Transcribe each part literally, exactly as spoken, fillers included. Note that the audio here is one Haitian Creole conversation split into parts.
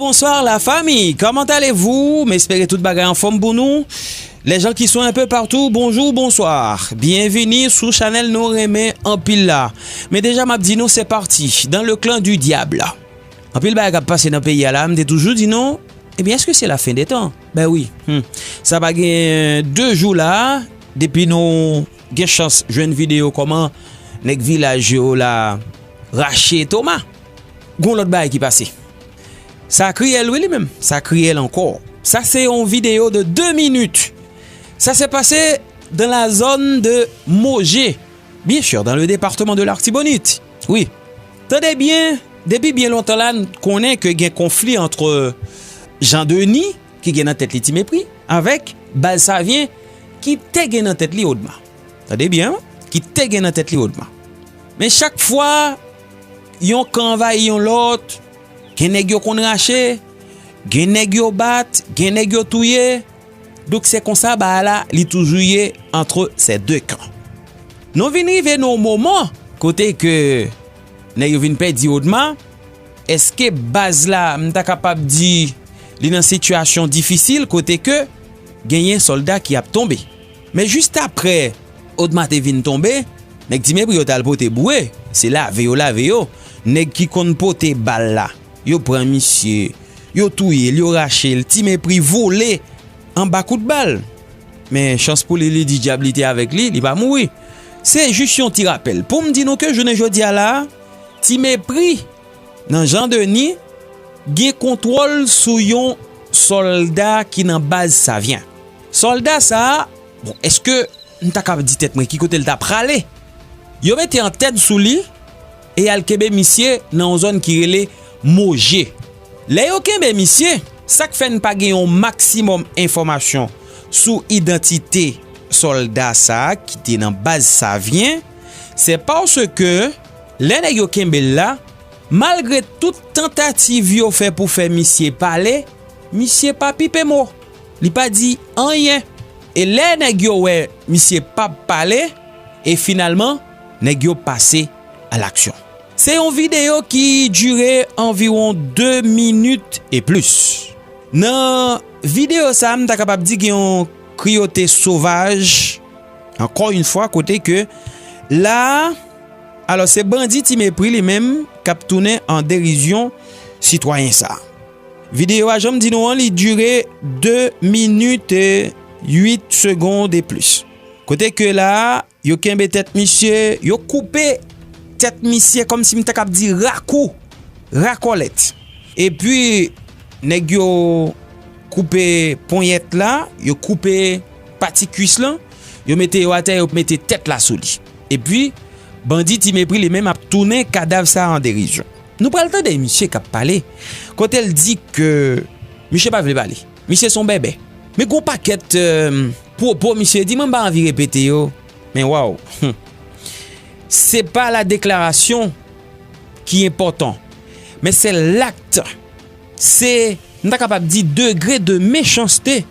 Bonsoir la famille, comment allez-vous? M espere tout bagay anfòm pou nou. Les gens qui sont un peu partout, bonjour, bonsoir. Byenvini sou chanèl nou renmen anpil la. Men deja m ap di nou, c'est parti dans le clan du diable. Anpil bagay k ap pase nan peyi a la, m te toujou di nou, ebyen, èske se la fen de tan? Ben wi. Hmm. Sa pa gen de jou la, depi nou gen chans jwenn videyo kòman nèg vilaj yo la rache toma. Gon lòt bagay ki pase. Sa kriyèl wi li menm. Sa kriyèl ankò. Sa se yon videyo de de minit. Ça s'est passé dans la zone de Mogé, bien sûr, dans le département de l'Artibonite. Wi. Tande byen, depi byen lontan la, n konnen ke gen konfli ant Jean Denis, ki gen nan tèt li Ti Mepri, avèk Baz Savyen, ki te gen nan tèt li Odma. Tande byen, wi, ki te gen nan tèt li Odma. Men chak fwa, yon kan anvayi yon lòt, gen nèg yo konn rache, gen nèg yo bat, gen nèg yo touye. Donk, se konsa bagay la, li toujou ye entre ces deux camps. Nou vin rive nan yon moman kote ke nèg yo vin pèdi Odma, èske baz la, m ta kapab di, li nan sitiyasyon difisil kote ke genyen sòlda ki ap tonbe? Men jis apre Odma te vin tonbe, nèg Ti Mepri yo t al pote boure, se lave yo lave yo. Nèg ki konn pote bal la, yo pran misye, yo touye l, yo rache l, Ti Mepri vole anba kout bal. Men chans pou li, li di dyab li te avèk li, li pa mouri. Se jis yon ti rapèl pou m di nou ke jounen jodi a la, Ti Mepri nan Jan Deni gen kontwòl sou yon sòlda ki nan baz Savyen. Sòlda sa a, bon, èske m ta kab di tèt mwen ki kote l ta prale? Yo mete antèn sou li e y al kenbe misye nan yon zòn ki rele Moje. Lè yo kenbe misye, sa k fè n pa gen yon maksimòm enfòmasyon sou idantite sòlda sa a ki te nan baz Savyen, se paske lè nèg yo kenbe l la, malgre tout tantativ yo fè pou fè misye pale, misye pa pipe mo. Li pa di anyen. E lè nèg yo wè misye p ap pale, e finalman, nèg yo pase a laksyon. Se yon videyo ki dire anviwon de minit e plis. Nan videyo sa a, m ta kapab di gen yon kriyote sovaj, ankò yon fwa, kote ke la a, alò, se bandi Ti Mepri li menm k ap tounen an derizyon sitwayen sa a. Videyo a, jan m di nou an, li dire de minit e uit segond e plis. Kote ke la a, yo kenbe tèt misye, yo koupe tèt misye kòmsi m ta kab di rakou, rakòlèt. Epi, nèg yo koupe ponyèt la, yo koupe pati kwis lan, yo mete yo atè, yo mete tèt la sou li. Epi, bandi Ti Mepri li menm ap tounen kadav sa a an derizyon. Nou pral tande misye k ap pale, kote l di ke misye pa vle pale. Misye se yon bèbè. Men gon pakèt, euh, pwopo misye di, mwen m pa anvi repete yo. Men waw. Se pa la déclaration ki enpòtan, men se l'acte. Se, m ta kapab di, degre de mechanste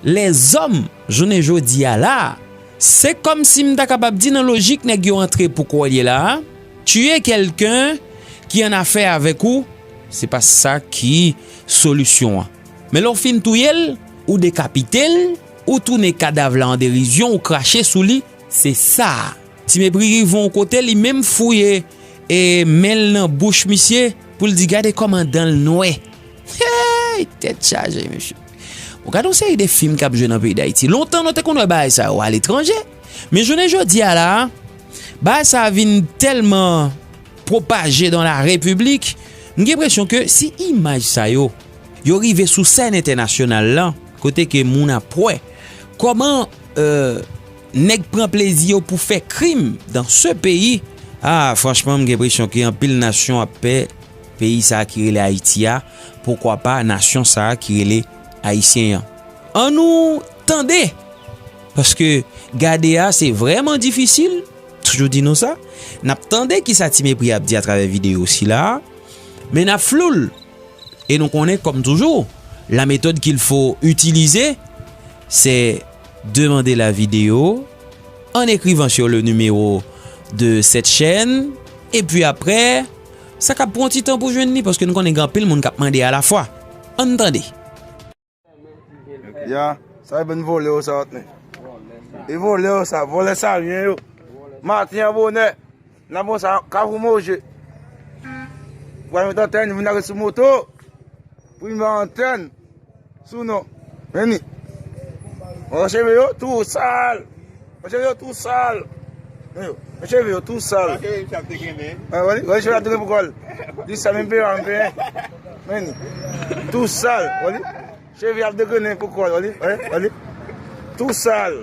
lèzòm jounen jodi a la. Se kòmsi m ta kapab di nan lojik nèg yo antre pou kwè l ye la a, tiye kèlken ki an afè avèk ou, se pa sa ki solisyon an. Men lè w fin touye l, ou dekapite l, ou tounen kadav la an derizyon, ou krache sou li, se sa. Ti Mepri rive yon kote, li menm fouye e men l nan bouch misye pou l di, gade kòman dan l nwè. Hey, tèt chaje, mesye. Bon, gade yon seri de fim k ap jwe nan peyi Dayiti. Lontan, nou te konn wè bagay sa yo aletranje. Men jounen jodi a la, bagay sa a vin tèlman pwopaje dans la République, m gen enpresyon ke si imaj sa yo, yo rive sou sèn entènasyonal lan, kote ke moun ap wè kòman, euh, nèg pran plezi yo pou fè krim dans ce pays, ah, franchman, m gen enpresyon ke anpil nasyon ap pè peyi sa a ki rele Ayiti a, poukwa pa nasyon sa a ki rele Ayisyen an. Annou tande, paske gade a, se vrèman difisil, toujou di nou sa, n ap tande kisa Ti Mepri ap di atravè videyo sila a, men n ap flou l. E nou konnen, kòm toujou, la méthode qu'il faut utiliser, c'est demander la vidéo en écrivant sur le numéro de cette chaîne, epi apre, sa k ap pran ti tan pou jwenn li, paske nou konnen gen anpil moun k ap mande alafwa. Ann tande. Ya, sa e bann vòlè yo sa w ap tande. E vòlè yo sa, vòlè sa vyen yo. Maten an bonè, n ap wè sa, Kafou Moje. Pral met antèn, vin lage sou moto. Pou vin bay antèn. Sou non. Men ni. Wè cheve yo tou sal. Wè cheve yo tou sal. Men yo. Wè cheve yo tou sal. Wè, wè, wè cheve ap degennen pou kò l. Di sa menm pe an pe. Men ni. Tou sal. Wè li. Cheve ap degennen pou kò l. Wè li. Wè, wè li. Tou sal.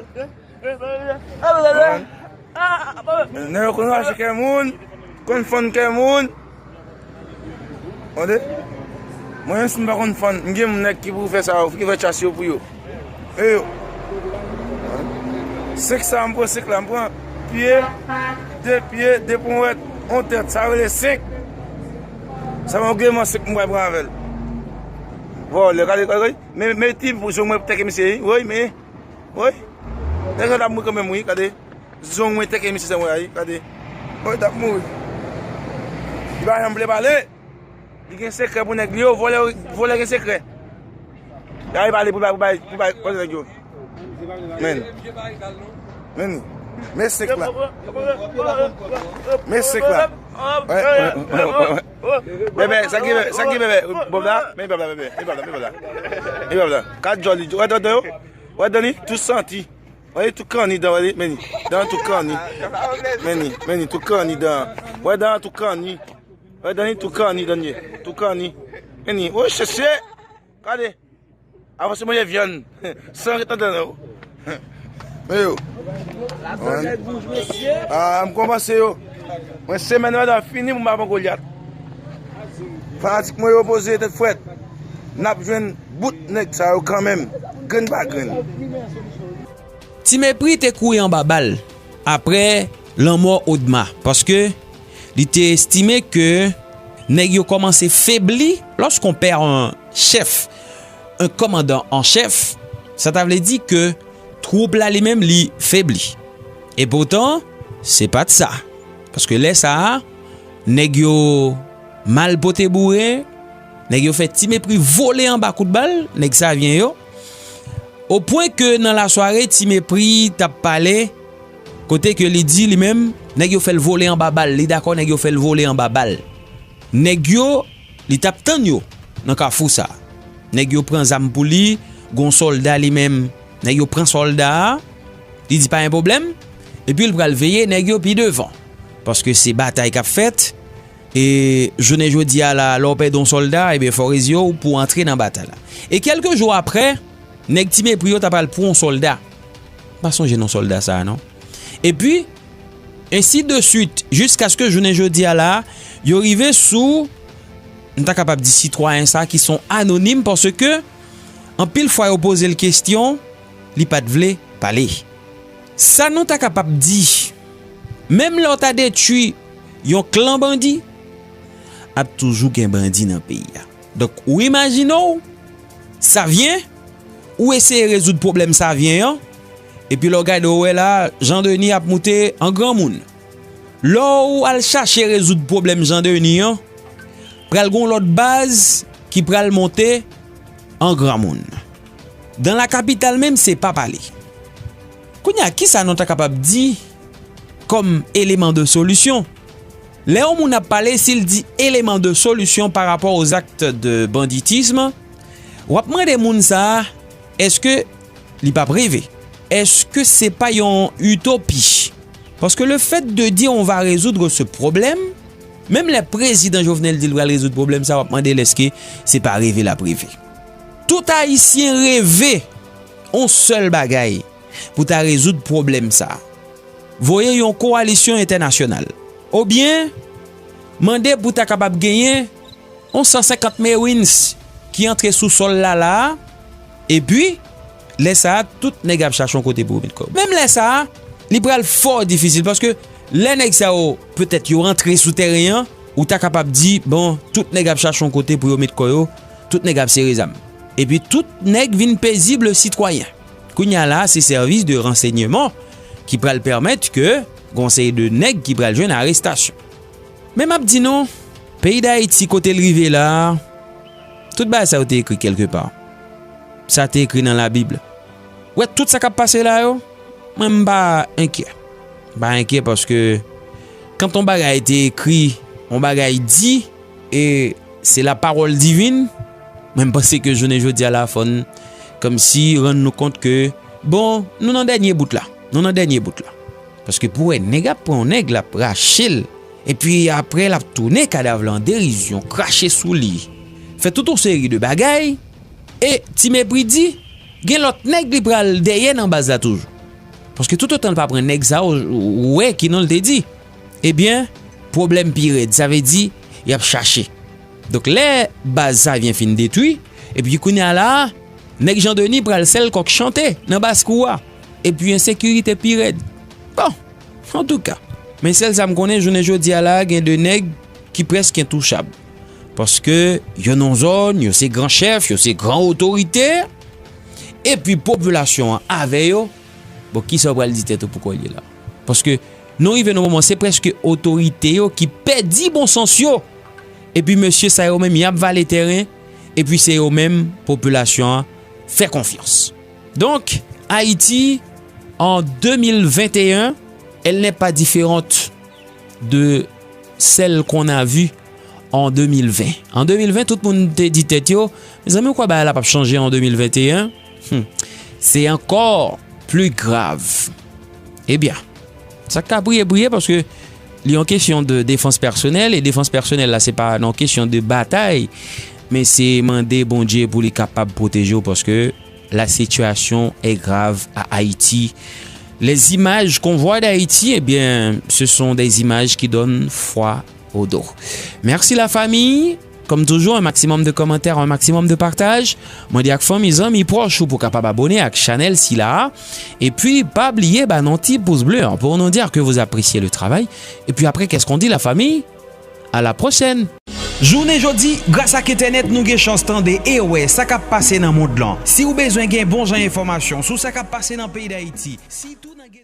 Nèg yo konn rache kè moun, konn fann kè moun. Tande? Mwen menm si m pa konn fann, m gen moun nèg ki pou fè sa yo, ki fè chas yo pou yo. E yo. Senk sa m pran, senk la m pran pye, de pye, de ponyèt, yon tèt, sa rele senk. Sa yon grenman senk m pral pran avè l. Vòlè, gade, gade, gade. Men, men ti pou zong mwen tèt misye, wi, men. Wi. Nèg yo t ap mouri kanmenm, wi, gade. Zong mwen teke misye sa mwen a, wi, gade. Wi, t ap mouri. Li pa janm vle pale. Li gen sekrè pou nèg li yo, vòlè, vòlè gen sekrè. Li pale pou bay, pou bay, pou bay, kote nèg yo. Men. Men. Men senk la. Men senk la. Wè, wè, wè, wè, wè. Bebe, sa ki bebe, sa ki bebe, Bob la, men Bob la, bebe, men Bob la, men Bob la. Men Bob la. Kat jòl li, wè, wè, wè. Wè dan li, tou santi. Wè li tou kanni dan, wè li, men li. Dan tou kanni. Men li, men li, tou kanni dan. Wè dan tou kanni. Wè dan li tou kanni, dan li. Tou kanni. Men li, o chèche. Gade. Avanse manje vyann. San ret andan non. Men yo. Ah, m kòmanse yo. Mwen semèn nan fini pou m ap pran Golyat. Fanatik mwen yo poze tèt frèt. N ap jwenn bout nèg sa yo kanmenm, grenn pa grenn. Ti Mepri te kouri anba bal aprè lanmò Odma, paske li te estime ke nèg yo kòmanse febli. Lorsqu'on perd un chef, un commandant en chef, sa ta vle di ke twoup la li menm li febli. E poutan, se pa t sa. Paske lè sa a, nèg yo mal pote boure, nèg yo fè Ti Mepri vole anba kout bal, nèg Savyen yo. O pwen ke nan lasware, Ti Mepri t ap pale, kote ke li di li menm, nèg yo fè l vole anba bal, li dakò nèg yo fè l vole anba bal. Nèg yo, li t ap tann yo nan kafou sa. Nèg yo pran zam pou li, gon sòlda li menm, nèg yo pran sòlda a, li di pa gen pwoblèm, epi l pral veye nèg yo pi devan. Paske se batay k ap fèt, e jounen jodi a la, lè w pèdi yon sòlda, ebyen fò w rezye w pou w antre nan batay la. E kèlke jou aprè, nèg Ti Mepri yo ta pral pran yon sòlda. M pa sonje non sòlda sa a non. Epi, ensi de swit, jiskaske jounen jodi a la, yo rive sou, m ta kapab di sitwayen sa ki se yon anonim, paske anpil fwa yo poze l kesyon, li pa t vle pale. Sa nou ta kapab di, menm lè w ta detwi yon klan bandi, ap toujou gen bandi nan peyi a. Donk, ou imajine w, Savyen, ou eseye rezoud pwoblèm Savyen an, epi lè w gade w wè la, Jan Deni ap moute an granmoun. Lè w al chache rezoud pwoblèm Jan Deni an, pral gon lòt baz ki pral monte an granmoun. Dan la kapital menm, se pa pale. Kounye a, kisa nou ta kapab di kòm eleman de solisyon? Lè yon moun ap pale, si l di eleman de solisyon pa rapò aux actes de banditisme, w ap mande moun sa a, èske li p ap reve? Èske se pa yon itopi? Paske le fait de dire on va résoudre ce problème, menm lè prezidan Jovenel di l pral rezoud pwoblèm sa, w ap mande l èske se pa reve l ap reve. Tout Ayisyen reve yon sèl bagay pou ta rezoud pwoblèm sa. Voye yon kowalisyon entènasyonal. Oubyen, mande pou ta kapab genyen yon san senkant Marines ki antre sou sòl la la a, epi, lè sa a, tout nèg ap chache yon kote pou yo met kò yo. Menm lè sa a, li pral fò difisil, paske lè nèg sa yo, petèt, yo rantre sou tèren an, ou ta kapab di, bon, tout nèg ap chache yon kote pou yo met kò yo, tout nèg ap sere zam. Epi tout nèg vin pezib sitwayen. Kounye a la, se sèvis de ransèyman ki pral pèmèt ke gon seri de nèg ki pral jwenn arestasyon. Men m ap di nou, peyi Dayiti kote l rive la a, Tout bagay sa yo te ekri kèlkepa. Sa te ekri nan Labib. Wè, tout sa k ap pase la yo, mwen m pa enkyè. M pa enkyè paske kan yon bagay te ekri, yon bagay di, e se la parole divine, mwen m panse ke jounen jodi a la fò n kòmsi rann nou kont ke, bon, nou nan dènye bout la. Nou nan dènye bout la. Paske pou wè nèg ap pran yon nèg, l ap rache l, epi apre l ap tounen kadav la an derizyon, krache sou li, fè tout yon seri de bagay, e ti mepri di, gen lòt nèg li pral dèyè nan baz la toujou. Paske toutotan l pa pran nèg sa yo, ou wè ki non l te di, ebyen, pwoblèm pi rèd. Sa vle di, y ap chache. Donk, lè baz sa vyen fin detwi, epi kounye a la, nèg Jan Deni pral sèl kòk chante nan bas kou a. Epi ensekirite pi rèd. Bon, antouka. Men sèl sa m konnen, jounen jodi a la, gen de nèg ki prèske entouchab. Paske yo nan zòn, yo se gran chèf, yo se gran otorite. Epi popilasyon an avè yo. Bon, kisa w pral di tèt ou pou kolye la? Paske nou rive nan moman, se prèske otorite yo ki pèdi bon sans yo. Epi mesye sa yo menm, y ap vale tèren. Epi se yo menm, popilasyon an fè konfyans. Donk, Ayiti, an de mil venteyen, elle n'est pas différente de celle qu'on a vue en de mil ven. An de mil ven, tout moun te di tèt yo, mezanmi, ou kwè bagay la p ap chanje an de mil venteyen? Hmm. Se ankò pli grav. Ebyen, sa k ka priye, priye, paske li yon kesyon de defans pèsonèl, e defans pèsonèl la, se pa yon kesyon de batay, men se mande Bondye pou li kapab pwoteje w, paske la situation est grave à Haïti. Les images qu'on voit d'Haïti, eh bien, ce sont des images qui donnent froid au dos. Merci la famille. Comme toujours, un maximum de commentaires, un maximum de partage. Mwen di ak fanmi, zanmi, pwòch ou pou kapab abone ak chanèl sila a. Epi, pa bliye ba nou ti pous ble an pou nou di ke vous appréciez le travail. Epi apre, qu'est-ce qu'on dit, la famille? À la prochaine! Jounen jodi, gras ak entènèt, nou gen chans tande e wè sa k ap pase nan mond lan. Si w bezwen gen bon jan enfòmasyon sou sa k ap pase nan peyi Dayiti, sitou nan geto